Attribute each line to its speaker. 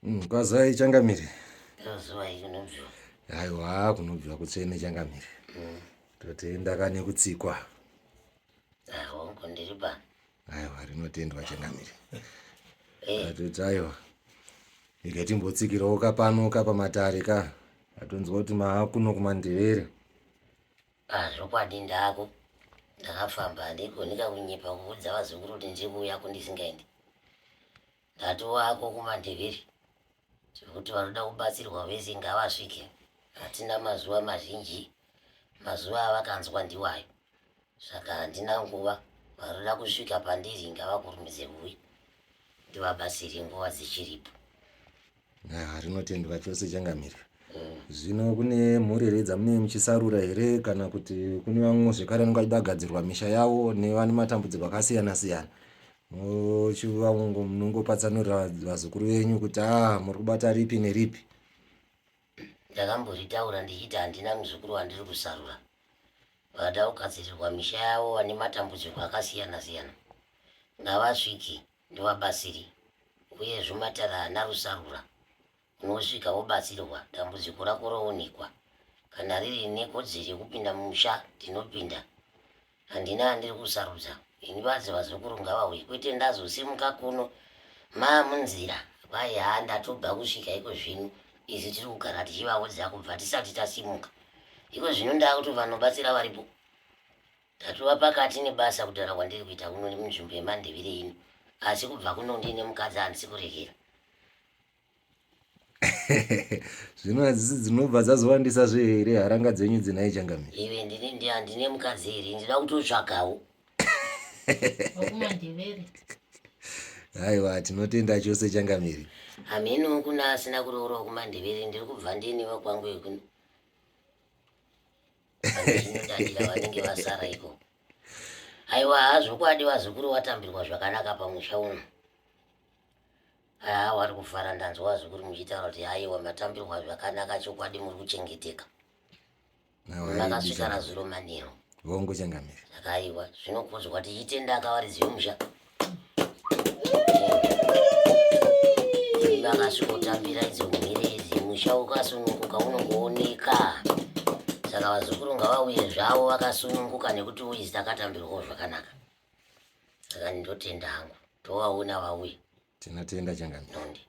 Speaker 1: Mm, kwazai changamire.
Speaker 2: Zuva kunobviwa.
Speaker 1: Aiwa, kunobviwa kutsvene changamire. Totenda kane kutsikwa.
Speaker 2: Hongu, ndiri pano.
Speaker 1: Aiwa, rinotendwa changamire. Atoti aiwa. Ika timbotsikirawo kapano kapamatare ka. Atonzwa kuti maakuno kuMandevere.
Speaker 2: Ah, zvokwadi ndako. Ndakafamba, handigoni kakunyepa kuudza vazukuru kuti ndiri kuuya kundisingaendi. Ndatovako kuMandevere. Zvekuti vanoda kubatsirwa vese ngavasvike. Hatina mazuva mazhinji. Mazuva avakanzwa ndiwayo. Saka handina nguva. Vanoda kusvika pandiri ngavakurumidze kuuya. Ndivabatsire nguva dzichiripo.
Speaker 1: Ah, rinotendwa chose changamire. Zvino kune mhuri here dzamunenge muchisarura here kana kuti kune vamwe zvekare vanenge vachida kugadzirwa misha yavo nevane matambudziko akasiyana siyana? Munongopatsanurira vazukuru venyu kuti ah muri kubata ripi neripi?
Speaker 2: Ndakamboritaura ndichiti handina muzukuru wandiri kusarura. Vada kugadzirirwa misha yavo vane matambudziko akasiyana siyana. Ngavasvike ndivabatsire. Uyezve matare haana rusarura. Unosvika wobatsirwa, dambudziko rako roonekwa. Kana riri nekodzero yekupinda mumusha, ndinopinda. Handina andiri kusarudza. Ini badzi vazukuru ngavauye, kwete ndazosimuka kuno maamunzira. Kwai haa ndatobva kusvika iko zvino. Isu tiri kugara tichivaudza kubva tisati tasimuka. Iko zvino ndakuti vanobatsira varipo. Ndatova pakati nebasa kutaura kwandiri kuita kuno munzvimbo yeMandevere ino. Asi kubva kuno ndiine mukadzi handisi kurekera.
Speaker 1: Zvino hadzisi dzinobva dzazowandisa zve here haranga dzenyu dzinai changamire?
Speaker 2: Iwe ndine ndi handine mukadzi here ndinoda kutotsvagawo.
Speaker 3: WekuMandevere.
Speaker 1: Aiwa, tinotenda chose changamire.
Speaker 2: Hameno kuna asina kuroorwa kuMandevere ndiri kubva ndini wekwangu ekuno. Zvinodadira vanenge vasara iko. Aiwa zvokwadi vazukuru watambirwa zvakanaka pamusha uno. Haa wari kufara ndanzwa vazukuru muchitaura kuti haiwa matambirwa zvakanaka chokwadi muri kuchengeteka. Makasvika razuro manheru.
Speaker 1: Vongo changamire.
Speaker 2: Saka aiwa zvinokudzwa tichitenda akavaridzi vemusha. Makasvikotambira idzo mhiri idzi musha ukasununguka unongooneka. Saka vazukuru ngavauye zvavo vakasununguka nekuti uizi takatambirwawo zvakanaka. Saka ndotenda hangu. Tovaona vauye.
Speaker 1: Tinotenda changamire.